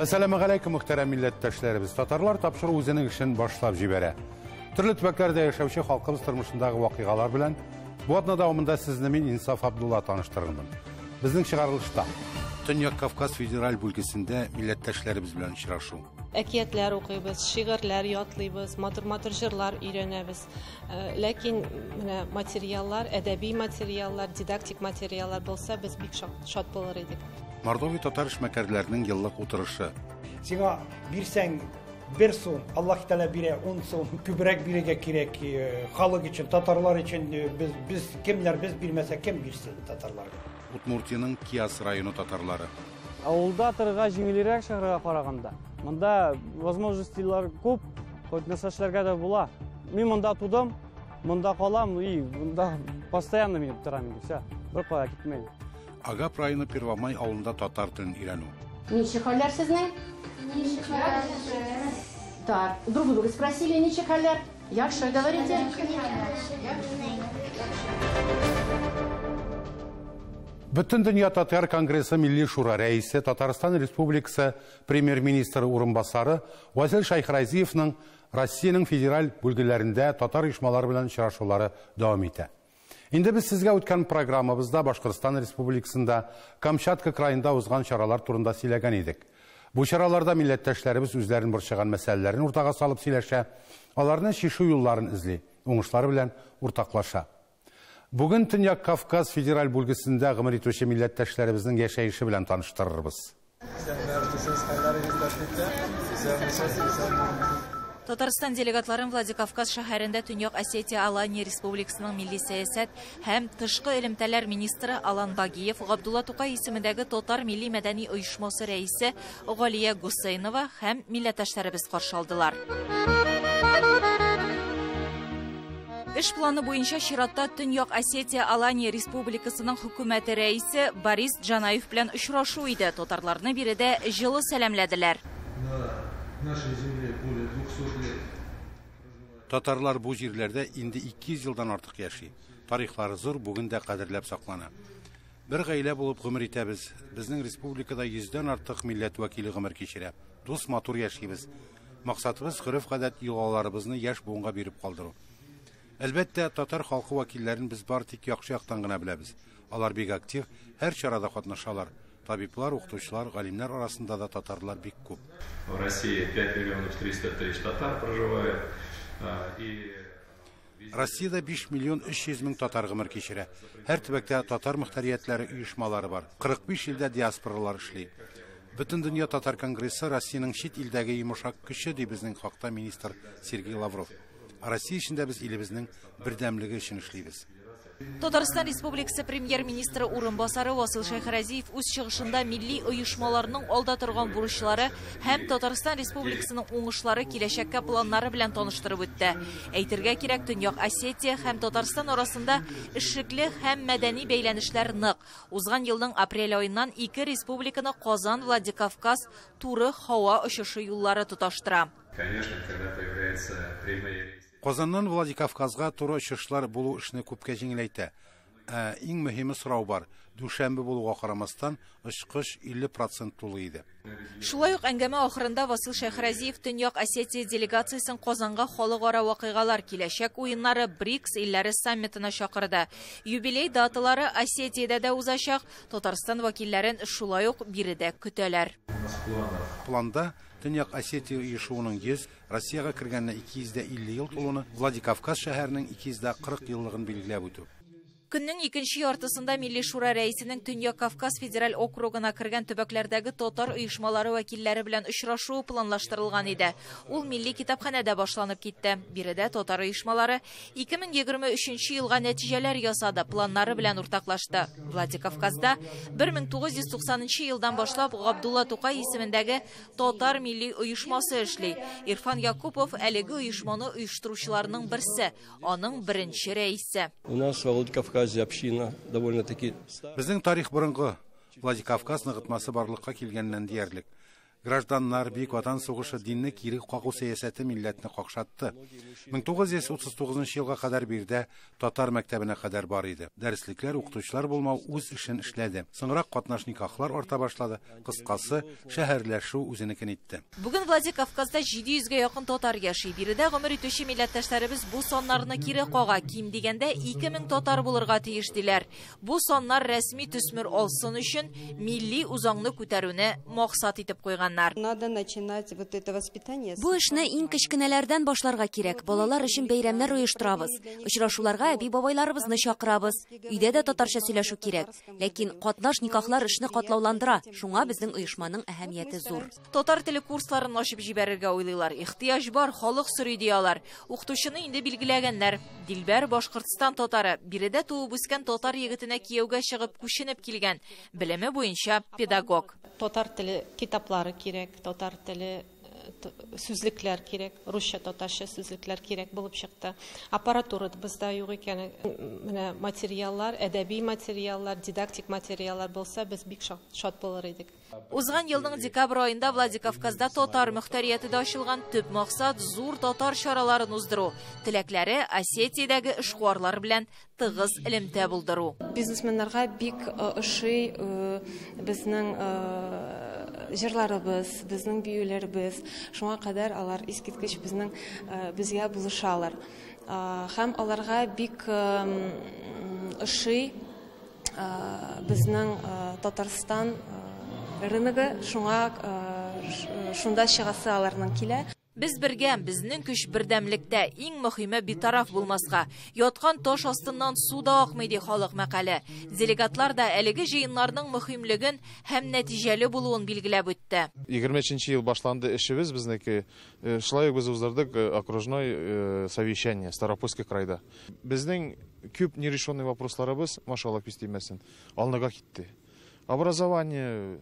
Әссәламегаләйкүм, мөхтәрәм милләттәшләребез. Татарлар тапшыру үзенең эшен башлап җибәрә. Төрле төбәкләрдә яшәүче халкыбыз тормышындагы вакыйгалар белән бу атна дәвамында сезне мин Инсаф Абдулла таныштырырмын. Безнең чыгарылышта Төньяк Кавказ федераль бүлгесендә милләттәшләребез белән очрашу. Әкиятләр укыйбыз, шигырьләр ятлыйбыз, матур-матур җырлар өйрәнәбез. Ләкин менә материаллар, әдәби материаллар, дидактик материаллар булса, без бик шат булыр идек. Мордовия татар эшмәкәрләренең еллык утырышы. Сиңа бирсәң 1 сум, Аллаһ Тәгалә бирә 10 сум, күбрәк бирергә кирәк халык өчен, татарлар өчен. Без кемнәр, без бирмәсә, кем бирсен татарларга? Удмуртиянең Киас районы татарлары. Авылда торырга җиңелрәк шәһәргә караганда. Монда возможностилар күп, хоть нәрсә эшләргә дә була. Мин монда тудым, монда калам и монда постоянно мин торам инде, всё. Бер кая китмәйм. Агап районы Первомай авылында татар телен өйрәнү. Ничек хәлләр сезнең? Ничек хәлләр? Так, друг у друга спросили, ничек хәлләр? Яхшы, говорите. Бөтендөнья татар конгрессы Милли шура рәисе, Татарстан Республикасы премьер-министры урынбасары Васил Шәйхразиевның Россиянең федераль бүлгеләрендә татар оешмалары белән очрашулары дәвам итә. Инде без сезгә үткән программабызда Башкортстан Республикасында, Камчатка краенда узган чаралар турында сөйләгән идек. Бу чараларда милләттәшләребез үзләрен борчыган мәсьәләләрен уртага салып сөйләшә, аларны чишү юлларын эзли, уңышлары белән уртаклаша. Бүген Төньяк Кавказ федераль бүлгесендә гомер итүче милләттәшләребезнең яшәеше белән таныштырырбыз. Татарстан делегатларын Владикавказ шәһәрендә Төньяк Осетия Алания Республикасының милли сәясәт һәм тышкы элемтәләр министры Алан Багиев, Габдулла Тукай исемендәге татар милли мәдәни оешмасы рәисе Галия Гусейнова һәм милләттәшләребез каршы алдылар. Эш планы буенча чиратта Төньяк Осетия Алания Республикасының хөкүмәте рәисе Борис Джанаев белән очрашу иде. Татарларны биредә җылы сәламләделәр. Татарлар бу җирләрдә инде 200 елдан артык яши. Тарихлары зур, бүген дә кадерләп саклана. Бер гаилә булып гомер итәбез. Безнең республикада 100дән артык милләт вәкиле гомер кичерә. Дус, матур яшибез. Максатыбыз гореф-гадәт йолаларыбызны яшь буынга биреп калдыру. Әлбәттә, татар халкы вәкилләрен без бар тик яхшы яктан гына беләбез. Алар бик актив, һәр чарада катнашалар. Табиблар, укытучылар, галимнәр арасында да татарлар бик күп. В России 5 миллионов 300 тысяч татар проживает. И Россиядә 5 миллион 300 мең татар гомер кичерә. Һәр төбәктә татар мөхтәриятләре оешмалары бар. 45 илдә диаспоралар эшли. Бөтендөнья татар конгрессы Россиянең чит илдәге йомшак көче, ди безнең хакта министр Сергей Лавров. Россия эчендә без илебезнең бердәмлеге өчен эшлибез. Татарстан Республикасы премьер-министры урынбасары Васил Шәйхразиев үз чыгышында милли оешмаларның алда торган бурычлары һәм Татарстан Республикасының уңышлары, киләчәккә планнары белән таныштырып үтте. Әйтергә кирәк, Төньяк Осетия һәм Татарстан арасында эшлекле һәм мәдәни бәйләнешләр нык. Узган елның апрель аеннан ике республиканы Казан, Владикавказ туры һава очышы юллары тоташтыра. Конечно, когда появляется прямые рейсы. Казаннан Владикавказга туры очышлар булу эшне күпкә җиңеләйтә. Иң мөһиме сорау бар. Дүшәмбе булуга карамастан, очкыч 50% тулы иде. Шулай ук әңгәмә ахырында Васил Шәйхразиев Төньяк Осетия делегациясен Казанга халыкара вакыйгалар, киләчәк уеннары, БРИКС илләре саммитына чакырды. Юбилей даталары Осетиядә дә узачак. Татарстан вәкилләрен шулай ук биредә көтәләр. Планда Төньяк Осетия оешуының 100, Россиягә кергәненә 250 ел тулуны, Владикавказ шәһәренең 240 еллыгын билгеләп үтү. Көннең икенче яртысында Милли Шура рәисенең Төньяк Кавказ федераль округына кергән төбәкләрдәге татар оешмалары вәкилләре белән очрашуы планлаштырылган иде. Ул Милли китапханәдә башланып китте. Биредә татар оешмалары 2023 елга нәтиҗәләр ясады, планнары белән уртаклашты. Владикавказда 1990 елдан башлап Габдулла Тукай исемендәге татар милли оешмасы эшли. Ирфан Якупов әлеге оешманы оештыручыларның берсе, аның беренче рәисе. У нас во Владикавказе община довольно-таки старая. Безнең тарих борынгы. Владикавказ ныгытмасы барлыкка килгәннән диярлек. Гражданнар, Бөек Ватан сугышы, динне кире кагу сәясәте милләтне какшатты. 1939 елга кадәр биредә татар мәктәбенә кадәр бар иде. Дәреслекләр, укытучылар булмау үз эшен эшләде. Соңрак катнаш никахлар арта башлады. Кыскасы, шәһәрләшү үзенекен итте. Бүген Владикавказда 700гә якын татар яши. Биредә гомер итүче милләттәшләребез бу саннарны кире кага. Ким дигәндә 2000 татар булырга тиеш диләр. Бу саннар рәсми төсмер алсын өчен милли үзаңны күтәрүне максат итеп куйганнар. Надо начинать вот это воспитание. Бу эшне иң кечкенәләрдән башларга кирәк. Балалар өчен бәйрәмнәр оештырабыз. Очрашуларга әби-бабайларыбызны чакырабыз. Өйдә дә татарча сөйләшү кирәк. Ләкин катнаш никахлар эшне катлауландыра. Шуңа безнең оешманың әһәмияте зур. Татар теле курсларын ачып җибәрергә уйлыйлар. Ихтыяҗ бар, халык сорый ди алар. Укытучыны инде билгеләгәннәр. Дилбәр Башкортстан татары. Биредә туып үскән татар егетенә кияүгә чыгып күченеп килгән. Белеме буенча педагог. Татар теле китаплары кирәк, татар теле сүзлекләр кирәк, русча, татарча сүзлекләр кирәк булып чыкты. Аппаратура бездә юк икән. Менә материаллар, әдәби материаллар, дидактик материаллар булса, без бик шат булыр идек. Узган елның декабрь аенда Владикавказда татар мөхтәрияте дә ачылган. Төп максат зур татар чараларын уздыру. Теләкләре Осетиядәге эшкуарлар белән тыгыз элемтә булдыру. Бизнесменнарга бик ошый безнең җырларыбыз, безнең биюләребез. Шуңа кадәр алар искиткеч безнең безгә булышалар. Һәм аларга бик ошый безнең Татарстан рыногы, шуңа шунда чыгасы аларның килә. Без бергә, безнең көч бердәмлектә. Иң мөһиме битараф булмаска. Яткан таш астыннан су да акмый ди халык мәкале. Делегатлар да әлеге җыеннарның мөһимлеген һәм нәтиҗәле булуын билгеләп үтте. 23 ел башланды эшебез безнеке. Шулай ук без уздырдык окружной совещание Ставропольский крайда. Безнең күп нерешенный вопросларыбыз, машалла күз тимәсен, алныга китте. Образование,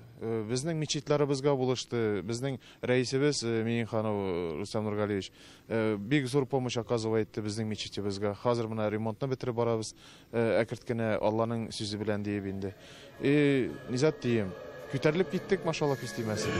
безнең мечетләребезгә булышты, безнең рәисебез Миниханов Рустам Нургалиевич бик зур помощь оказывает безнең мечетебезгә. Хәзер менә ремонтны бетереп барабыз, әкрт кенә Алланың сүзе белән диеп инде. И низат дием, күтәрелеп киттек, машалла күз тимәсен.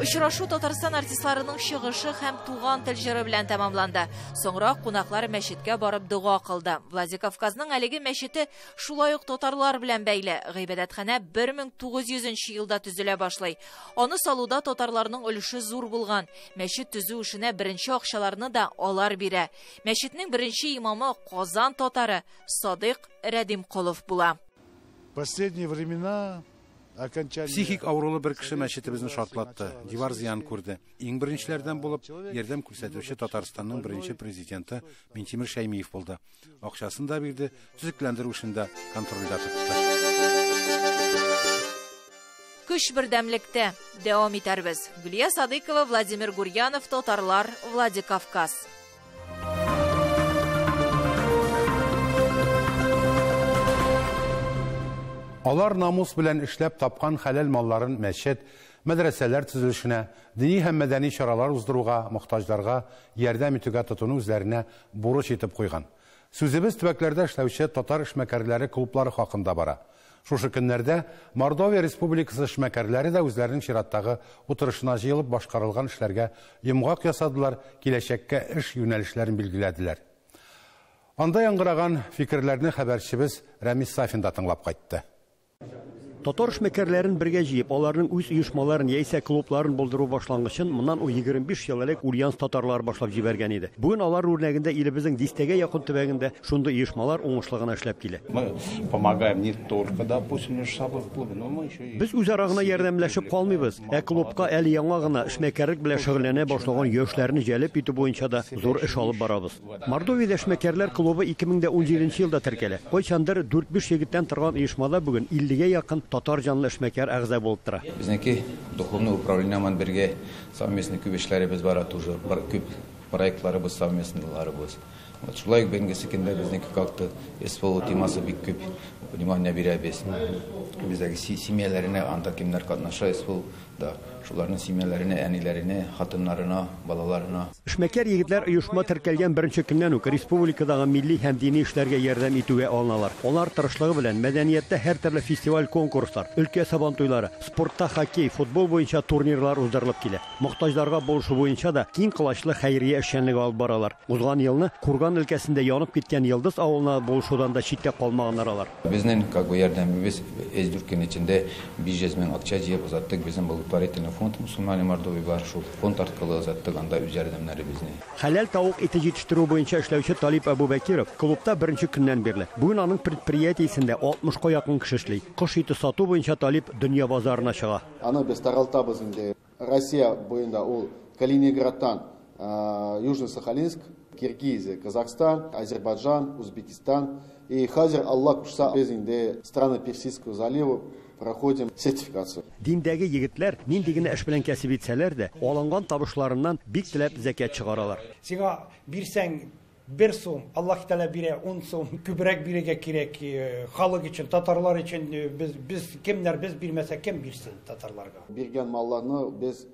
Очрашу Татарстан артистларының чыгышы һәм туган тел җыры белән тәмамланды. Соңрак кунаклар мәчеткә барып дога кылды. Владикавказның әлеге мәчете шулай ук татарлар белән бәйле. Гыйбадәтханә 1900 елда төзелә башлый. Аны салуда татарларның өлеше зур булган. Мәчет төзү эшенә беренче акчаларны да алар бирә. Мәчетнең беренче имамы Казан татары Садыйк Рәдимколов була. Последние времена Психик авырулы бер кеше мәчетебезне шартлатты, дивар зыян күрде. Иң беренчеләрдән булып ярдәм күрсәтүче Татарстанның беренче президенты Минтимер Шәймиев булды. Акчасын да бирде, төзекләндерү эшен дә контрольдә тотты. Көч бердәмлектә дәвам итәрбез. Гөлия Садыйкова, Владимир Гурьянов, Татарлар, Владикавказ. Алар намус белән эшләп тапкан хәләл малларын мәчет, мәдрәсәләр төзелешенә, дини һәм мәдәни чаралар уздыруга, мохтаҗларга ярдәм итүгә тотыну үзләренә бурыч итеп куйган. Сүзебез төбәкләрдә эшләүче татар эшмәкәрләре клублары хакында бара. Шушы көннәрдә Мордовия Республикасы эшмәкәрләре дә үзләренең чираттагы утырышына җыелып башкарылган эшләргә йомгак ясадылар, киләчәккә эш юнәлешләрен билгеләделәр. Анда яңгыраган фикерләрне хәбәрчебез Рәмис Сафин да тыңлап кайтты. Татар эшмәкәрләрен бергә җыеп, аларның үз оешмаларын яисә клубларын булдыру башлангычын моннан 25 ел элек Ульяновск татарлары башлап җибәргән иде. Бүген алар үрнәгендә илебезнең дистәгә якын төбәгендә шундый оешмалар уңышлы гына эшләп килә. Мы помогаем не только, допустим, между собой в клубе, но мы еще и Без үзара гына ярдәмләшеп калмыйбыз, ә клубка әле яңа гына эшмәкәрлек белән шөгыльләнә башлаган яшьләрне җәлеп итү буенча да зур эш алып барабыз. Мордовиядә эшмәкәрләр клубы 2017 елда теркәлә. Кайчандыр 4-5 егеттән торган оешмада бүген 50гә якын татар җанлы эшмәкәр әгъза булып тора. Безнеке духовный управление менән бергә совместный күп эшләребез бара, тоже күп проектларыбыз совместныйларыбыз. Вот шулай ук бүгенге көндә безнеке как-то СВО темасы бик күп внимание бирәбез. Бездәге семьяләренә анда кемнәр катнаша СВО Да, шуларның семьяларына, әниләренә, хатыннарына, балаларына. Эшмәкәр егетләр оешма теркәлгән беренче көннән үк республикадагы милли һәм дини эшләргә ярдәм итүгә алыналар. Алар тырышлыгы белән мәдәнияттә һәртөрле фестиваль-конкурслар, өлкә сабантуйлары, спортта хоккей, футбол буенча турнирлар уздырылып килә. Мохтаҗларга булышу буенча да киң колачлы хәйрия эшчәнлеге алып баралар. Узган елны Курган өлкәсендә янып киткән Йолдыз авылына булышудан да читтә калмаганнар алар. Безнең как бы ярдәмебез өч дүрт көн эчендә 500 мең акча җыеп озаттык. Безнең благотворительный фонд мусульмане Мордовии бар, шул фонд аркылы озаттык анда үз ярдәмнәребезне. Хәләл тавык ите җитештерү буенча эшләүче Талип Әбүбәкиров клубта беренче көннән бирле. Бүген аның предприятиесендә 60 ка якын кеше эшли. Кош ите сату буенча Талип дөнья базарына чыга. Аны без таралтабыз инде. Россия буенда ул Калининградтан Южно-Сахалинск, Киргизия, Казахстан, Азербайджан, Узбекистан. И хәзер Алла кушса без инде страны Персидского залива проходим сертификацию. Диндәге егетләр нинди генә эш белән кәсеп итсәләр дә, алынган табышларыннан бик теләп зәкят чыгаралар. Сиңа бирсәң бер сум, Аллаһ Тәгалә бирә ун сум, күбрәк бирергә кирәк халык өчен, татарлар өчен. Без, без кемнәр, без бирмәсә, кем бирсен татарларга? Биргән малларны без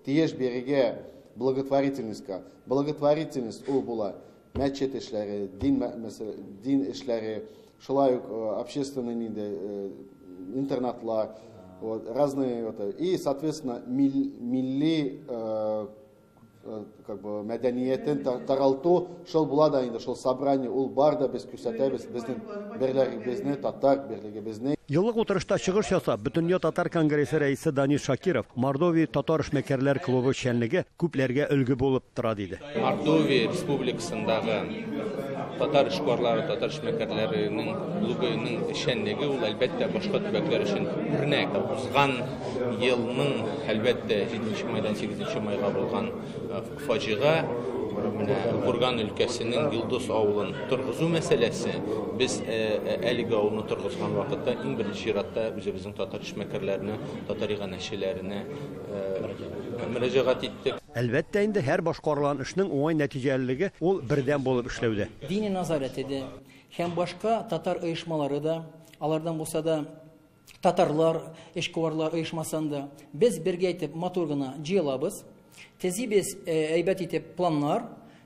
тиеш бирергә благотворительностька. Благотворительность ул була мәчет эшләре, дин, дин эшләре, шулай ук общественный инде интернатлар, вот, разные вот, и, соответственно, милли как бы мәдәниятен таралту шул була да инде, шул собрание ул бар да без күрсәтәбез безнең берлегебезне, татар берлегебезне. Еллык утырышта чыгыш ясап, Бөтендөнья татар конгрессы рәисе Данис Шакиров Мордовия татар эшмәкәрләр клубы эшчәнлеге күпләргә өлге булып тора диде. Мордовия республикасындагы татар эшкуарлары, татар эшмәкәрләренең клубының эшчәнлеге ул әлбәттә башка төбәкләр өчен үрнәк. Узган елның әлбәттә 7 майдан 8 майга булган фаҗига, менә Курган өлкәсенең Йолдыз авылын торгызу мәсьәләсе, без әлеге авылны торгызган вакытта иң беренче чиратта үзебезнең татар эшмәкәрләренә, татар иганәчеләренә мөрәҗәгать иттек. Әлбәттә инде, һәр башкарылган эшнең уңай нәтиҗәлелеге ул бердәм булып эшләүдә. Дини нәзарәте дә һәм башка татар оешмалары да, алардан булса да татарлар, эшкуарлар оешмасында да без бергә итеп матур гына җыелабыз, төзибез әйбәт итеп планнар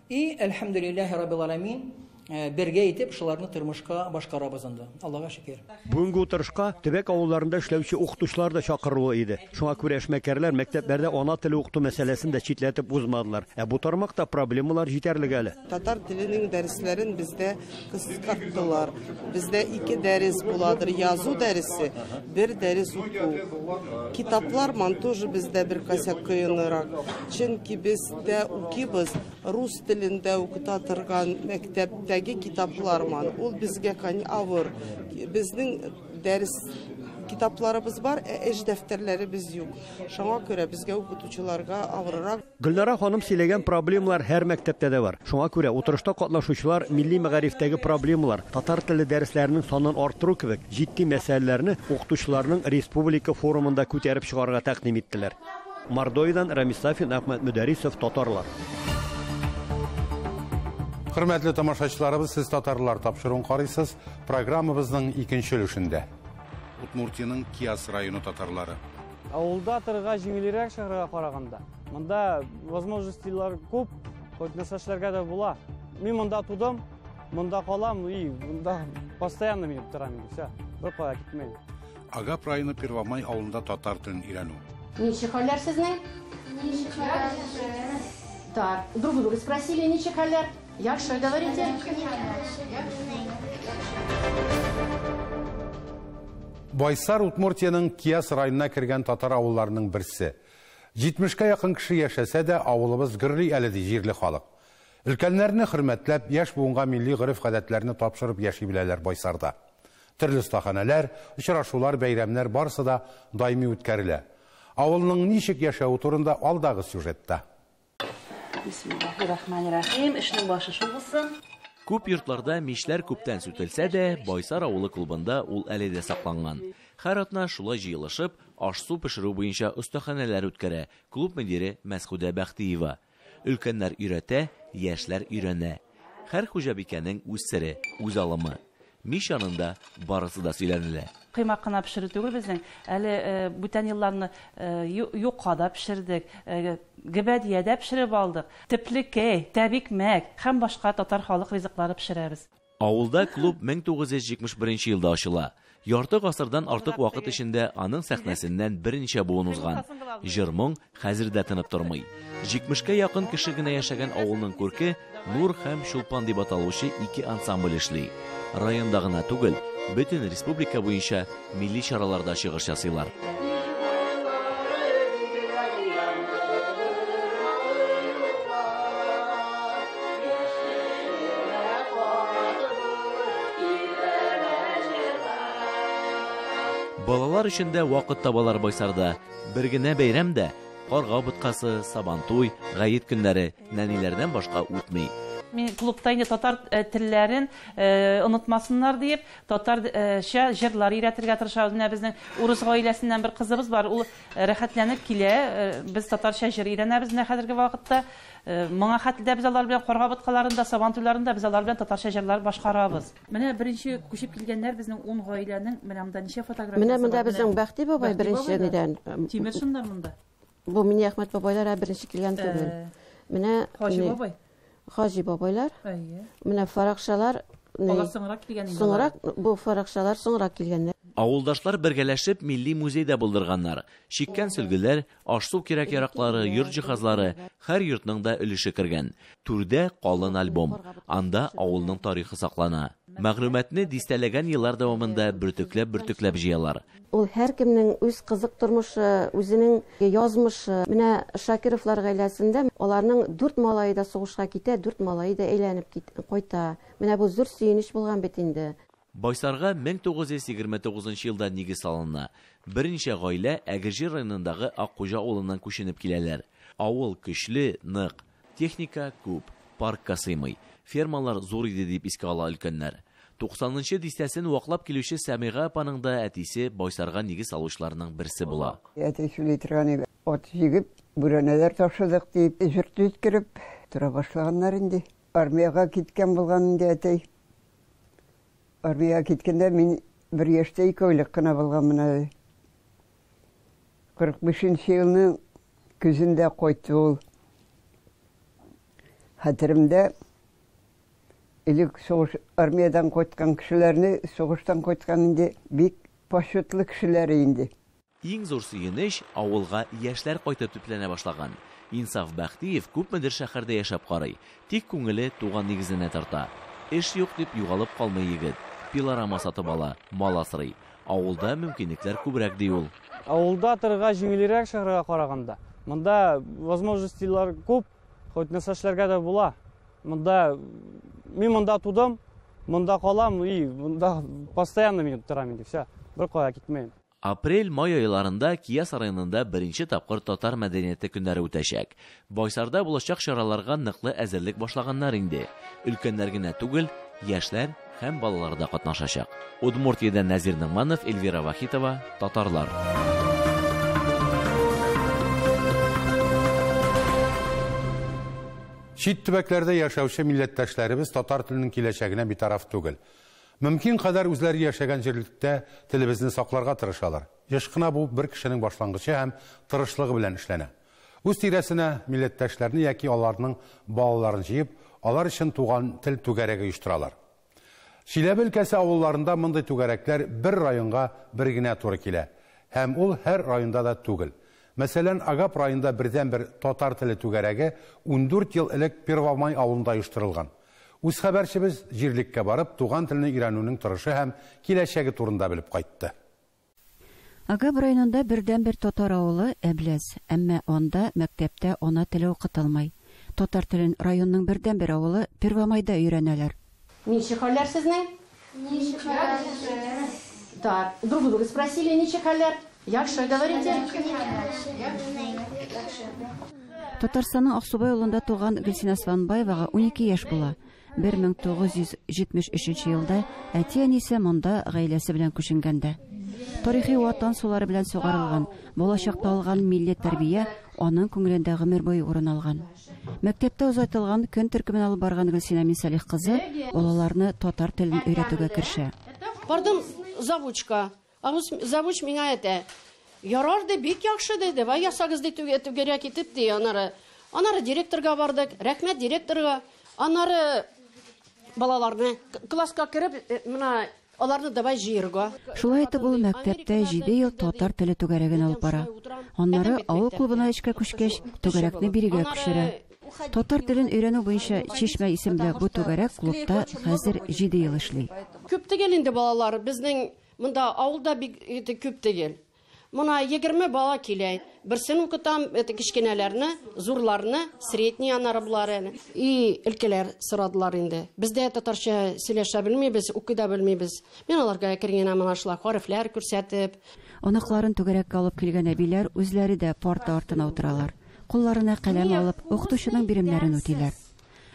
и әлхәмдүлилләһи раббил аламин бергә итеп шуларны тормышка башкарабыз инде. Аллага шөкер. Бүгенге утырышка төбәк авылларында эшләүче укытучылар да чакырулы иде. Шуңа күрә эшмәкәрләр мәктәпләрдә ана теле укыту мәсьәләсен дә читләтеп узмадылар. Ә бу тармакта проблемалар җитәрлек әле. Татар теленең дәресләрен бездә кыскарттылар. Бездә ике дәрес буладыр. Язу дәресе, бер дәрес уку. Китаплар ман тоже бездә бер косяк кыенрак. Чөнки бездә укыйбыз рус телендә укыта торган мәктәптә китаплар ман. Ул безгә авыр. Безнең дәрес китапларыбыз бар, ә эш дәфтәрләребез юк. Шуңа күрә безгә укытучыларга авыррак. Гөлнара ханым сөйләгән проблемалар һәр мәктәптә дә бар. Шуңа күрә утырышта катнашучылар милли мәгарифтәге проблемалар, татар теле дәресләренең санын арттыру кебек җитди мәсьәләләрне укытучыларның республика форумында күтәреп чыгарга тәкъдим иттеләр. Мордовиядан Рамис Сафин, Әхмәт Мөдәрисов, Татарлар. Хөрмәтле тамашачыларыбыз, сез Татарлар тапшыруын карыйсыз. Программабызның икенче өлешендә. Удмуртиянең Кияс районы татарлары. Авылда торырга җиңелрәк шәһәргә караганда. Монда возможностилар күп, хоть нәрсә эшләргә дә була. Мин монда тудым, монда калам и монда постоянно мин торам инде, всё. Бер кая китмәйм. Агап районы Первомай авылында татар телен өйрәнү. Ничек хәлләр сезнең? Ничек хәлләр? Так, друг друга спросили, ничек хәлләр? Яхшы, говорите. Байсар Удмуртиянең Кияс районына кергән татар авылларының берсе. 70-кә якын кеше яшәсә дә, авылыбыз гөрли әле ди җирле халык. Өлкәннәрне хөрмәтләп, яшь буынга милли гореф-гадәтләрне тапшырып яши беләләр Байсарда. Төрле остаханәләр, очрашулар, бәйрәмнәр барысы да даими үткәрелә. Авылның ничек яшәве турында алдагы сюжетта. Бисмиллахиррахманиррахим. Эшнең башы шул булсын. Күп йортларда мичләр күптән сүтелсә дә, Байсар авылы клубында ул әле дә сакланган. Һәр атна шулай җыелышып, аш-су пешерү буенча остаханәләр үткәрә клуб мөдире Мәсхүдә Бәхтиева. Өлкәннәр өйрәтә, яшьләр өйрәнә. Һәр хуҗабикәнең үз сере, үз алымы. Мич янында барысы да сөйләнелә. Коймак кына пешерү түгел безнең. Әле бүтән елларны юка да пешердек, гөбәдия дә пешереп алдык. Төплекәй, тәбикмәк һәм башка татар халык ризыклары пешерәбез. Авылда клуб 1971 елда ачыла. Ярты гасырдан артык вакыт эчендә аның сәхнәсеннән берничә буын узган. Җыр-моң хәзер дә тынып тормый. 70кә якын кеше генә яшәгән авылның күрке Нур һәм Чулпан дип аталучы ике ансамбль эшли. Районда гына түгел, бөтен республика буенча милли чараларда чыгыш ясыйлар. Балалар өчен дә вакыт табалар Байсарда. Бер генә бәйрәм дә, карга боткасы, Сабантуй, гает көннәре нәниләрдән башка үтми. Мин клубта инде татар телләрен онытмасыннар диеп, татарча җырлар өйрәтергә тырышабыз. Менә безнең урыс гаиләсеннән бер кызыбыз бар, ул рәхәтләнеп килә. Без татарча җыр өйрәнәбез менә хәзерге вакытта. Моңа хәтле дә без алар белән карга боткаларында, Сабантуйларында без алар белән татарча җырлар башкарабыз. Менә беренче күчеп килгәннәр безнең 10 гаиләнең, менә монда ничә фотографиясе Менә монда безнең Бәхти бабай беренче нидән. Тимершиннар монда. Бу Миннеәхмәт бабайлар беренче килгән түгел. Менә Хаҗи бабай. Хаҗи бабайлар. Әйе. Менә фаракшалар. Алар соңрак килгән инде. Соңрак, бу фаракшалар соңрак килгәннәр. Авылдашлар бергәләшеп милли музей да булдырганнар. Чиккән сөлгеләр, аш-су кирәк-яраклары, йорт җиһазлары, һәр йортның да өлеше кергән. Түрдә калын альбом. Анда авылның тарихы саклана. Мәгълүматны дистәләгән еллар дәвамында бөртекләп-бөртекләп җыялар. Ул һәркемнең үз кызык тормышы, үзенең язмышы. Менә Шакировлар гаиләсендә аларның 4 малае да сугышка китә, 4 малае да әйләнеп кайта. Менә бу зур сөенеч булган бит инде. Байсарга 1929 елда нигез салына. Берничә гаилә Әгерҗе районындагы Аккуҗа авылыннан күченеп киләләр. Авыл көчле, нык. Техника күп, паркка сыймый. Фермалар зур иде дип искә ала өлкәннәр. 90-нчы дистәсен ваклап килүче Сәмига апаның да әтисе Байсарга нигез салучыларның берсе була. Әти сөйли торган иде. Ат җигеп, бүрәнәләр ташыдык дип, җыр җиткереп тора башлаганнар инде. Армиягә киткән булган инде әти. Армиягә киткәндә мин бер яшьтә 2 айлык кына булганмын әле. 45 елның көзендә кайтты ул. Хәтеремдә, элек сугыш армиядән кайткан кешеләрне, сугыштан кайткан инде бик почетлы кешеләр инде. Иң зур сөенеч, авылга яшьләр кайтып төпләнә башлаган. Инсаф Бәхтиев күпмедер шәһәрдә яшәп карый. Тик күңеле туган нигезенә тарта. Эш юк дип югалып калмый егет. Пилорама сатып ала, мал асрый. Авылда мөмкинлекләр күбрәк ди ул. Авылда торырга җиңелрәк шәһәргә караганда. Монда возможностилар күп, хоть нәрсә эшләргә дә була. Монда мин монда тудым, монда калам и монда постоянно мин торам инде, всё. Бер кая китмәйм. Апрель-май айларында Кияс районында беренче тапкыр татар мәдәнияте көннәре үтәчәк. Байсарда булачак чараларга ныклы әзерлек башлаганнар инде. Өлкәннәр генә түгел, яшьләр һәм балалар да катнашачак. Удмуртиядән Нәзир Ногманов, Эльвира Вахитова, Татарлар. Чит төбәкләрдә яшәүче милләттәшләребез татар теленең киләчәгенә битараф түгел. Мөмкин кадәр үзләре яшәгән җирлектә телебезне сакларга тырышалар. Еш кына бу бер кешенең башлангычы һәм тырышлыгы белән эшләнә. Үз тирәсенә милләттәшләрне яки аларның балаларын җыеп, алар өчен туган тел түгәрәге оештыралар. Чиләбе өлкәсе авылларында мондый түгәрәкләр бер районга бер генә туры килә. Һәм ул һәр районда да түгел. Мәсәлән, Агап районында бердәнбер татар теле түгәрәге 14 ел элек Первомай авылында оештырылган. Үз хәбәрчебез җирлеккә барып, туган телне өйрәнүнең торышы һәм киләчәге турында белеп кайтты. Агап районында бердәнбер татар авылы Әбләз, әмма анда мәктәптә ана теле укытылмый. Татар телен районның бердәнбер авылы Первомайда өйрәнәләр. Ничек хәлләр сезнең? Ничек хәлләр? Так, друг друга спросили, ничек хәлләр? Яхшы, говорите. Татарстанның Аксубай авылында туган Гөлсинә Сванбаевага 12 яшь була. 1973 елда әти-әнисе монда гаиләсе белән күченгәндә. Тарихи ватан сулары белән сугарылган, балачакта алган милли тәрбия аның күңелендә гомер буе урын алган. Мәктәптә озайтылган көн төркемен алып барган Гөлсинә Минсалих кызы балаларны татар телен өйрәтүгә керешә. Бардым завучка. Завуч миңа әйтә, ярар ди, бик яхшы ди, давай ясагыз ди, түгәрәк итеп ди, анары. Анары директорга бардык, рәхмәт директорга. Анары балаларны класска кереп, менә аларны давай җыерга. Шулай итеп ул мәктәптә 7 ел татар теле түгәрәген алып бара. Аннары авыл клубына эшкә күчкәч, түгәрәкне бирегә күчерә. Татар телен өйрәнү буенча Чишмә исемле бу түгәрәк клубта хәзер 7 ел эшли. Күп түгел инде балалар, безнең монда авылда бик күп түгел. Мона 20 бала килә. Берсен укытам, это кечкенәләрне, зурларны, средний анары булар әле. И өлкәләр сорадылар инде. Бездә татарча сөйләшә белмибез, укый да белмибез. Мин аларга әкрен генә менә шулай хәрефләр күрсәтеп. Оныкларын түгәрәккә алып килгән әбиләр үзләре дә парта артына утыралар. Кулларына каләм алып, укытучының биремнәрен үтиләр.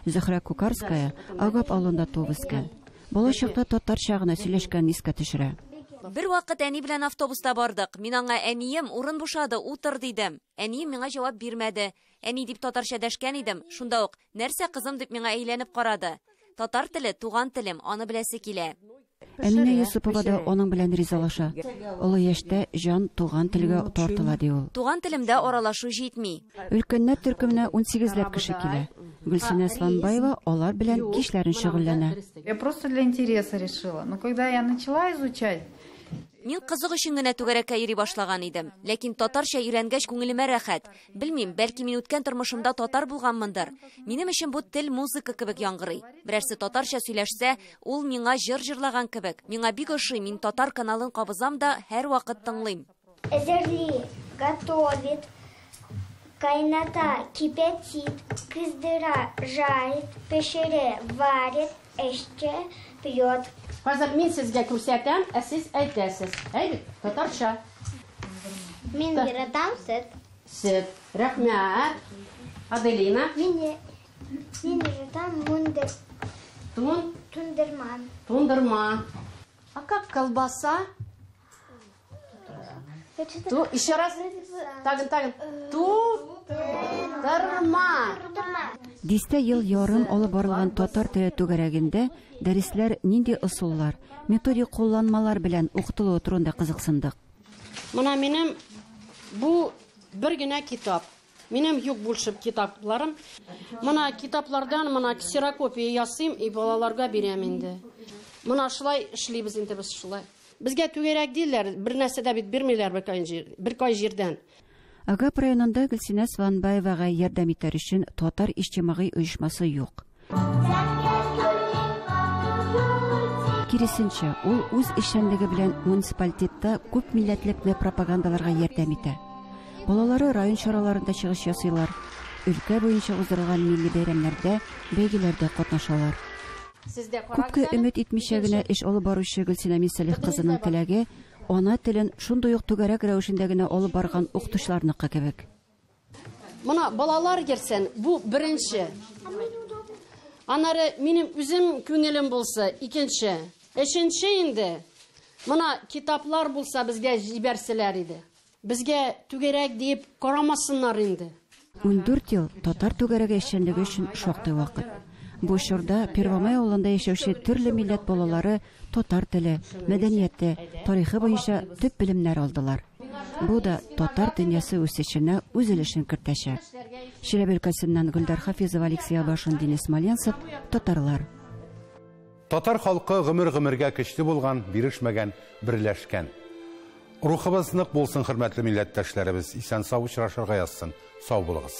Зөһрә Кукарская Агап авылында туып үскән. Бала чакта татарча гына сөйләшкәнен искә төшерә. Бер вакыт әни белән автобуста бардык. Мин аңа әнием, урын бушады, утыр дидем. Әнием миңа җавап бирмәде. Әни дип татарча дәшкән идем. Шунда ук, нәрсә кызым дип миңа әйләнеп карады. Татар теле, туган телем, аны беләсе килә. Әминә Юсупова да аның белән ризалаша. Олы яшьтә җан туган телгә тартыла, ди ул. Туган телемдә аралашу җитми. Өлкәннәр төркеменә 18ләп кеше килә. Гөлсинә Сланбаева алар белән кичләрен шөгыльләнә. Я просто для интереса решила. Но когда я начала изучать, Мин кызык өчен генә түгәрәккә йөри башлаган идем. Ләкин татарча өйрәнгәч күңелемә рәхәт. Белмим, бәлки мин үткән тормышымда татар булганмындыр. Минем өчен бу тел музыка кебек яңгырый. Берәрсе татарча сөйләшсә, ул миңа җыр җырлаган кебек. Миңа бик ошый, мин татар каналын кабызам да һәрвакыт тыңлыйм. Әзерли, готовит, кайната, кипятит, кыздыра, жарит, пешерә, варит, эчә, пьет. Хәзер мин сезгә күрсәтәм, ә сез әйтәсез. Әйбит, татарча. Мин яратам сөт. Сөт. Рәхмәт. Аделина. Мин яратам мундыр. Тун? Тундырма. Тундырма. А как колбаса? Ту, еще раз. Тагын, тагын. Ту-тырма. Дистә ел ярым алып барылган татар теле түгәрәгендә дәресләр нинди ысуллар, методик кулланмалар белән укытылуы турында кызыксындык. Мына минем бу бер генә китап. Минем юк больше китапларым. Мына китаплардан мына ксерокопия ясыйм и балаларга бирәм инде. Мына шулай эшлибез инде без шулай. Безгә түгәрәк диләр, бер нәрсә дә бит бирмиләр бер кай җирдән. Агап районында Гөлсинә Сванбаевага ярдәм итәр өчен татар иҗтимагый оешмасы юк. Киресенчә, ул үз эшчәнлеге белән муниципалитетта күп милләтлекне пропагандаларга ярдәм итә. Балалары район чараларында чыгыш ясыйлар, өлкә буенча уздырылган милли бәйрәмнәрдә, бәйгеләрдә катнашалар. Күпкә өмет итмичә генә эш алып баручы Гөлсинә Минсалих кызының теләге ана телен шундый ук түгәрәк рәвешендә генә алып барган укытучыларныкы кебек. Мына балалар йөрсен, бу беренче. Анары минем үзем күңелем булса, икенче. Өченче инде. Мына китаплар булса безгә җибәрсәләр иде. Безгә түгәрәк дип карамасыннар инде. 14 ел татар түгәрәге эшчәнлеге өчен шактый вакыт. Бу чорда Первомай авылында яшәүче төрле милләт балалары татар теле, мәдәнияте, тарихы буенча төп белемнәр алдылар. Бу да татар дөньясы үсешенә үз өлешен кертәчәк. Чиләбе өлкәсеннән Гөлдар Хафизова, Алексей Абашин, Денис Смоленцев, Татарлар. Татар халкы гомер-гомергә көчле булган, бирешмәгән, берләшкән. Рухыбыз нык булсын, хөрмәтле милләттәшләребез. Исән сау очрашырга язсын. Сау булыгыз.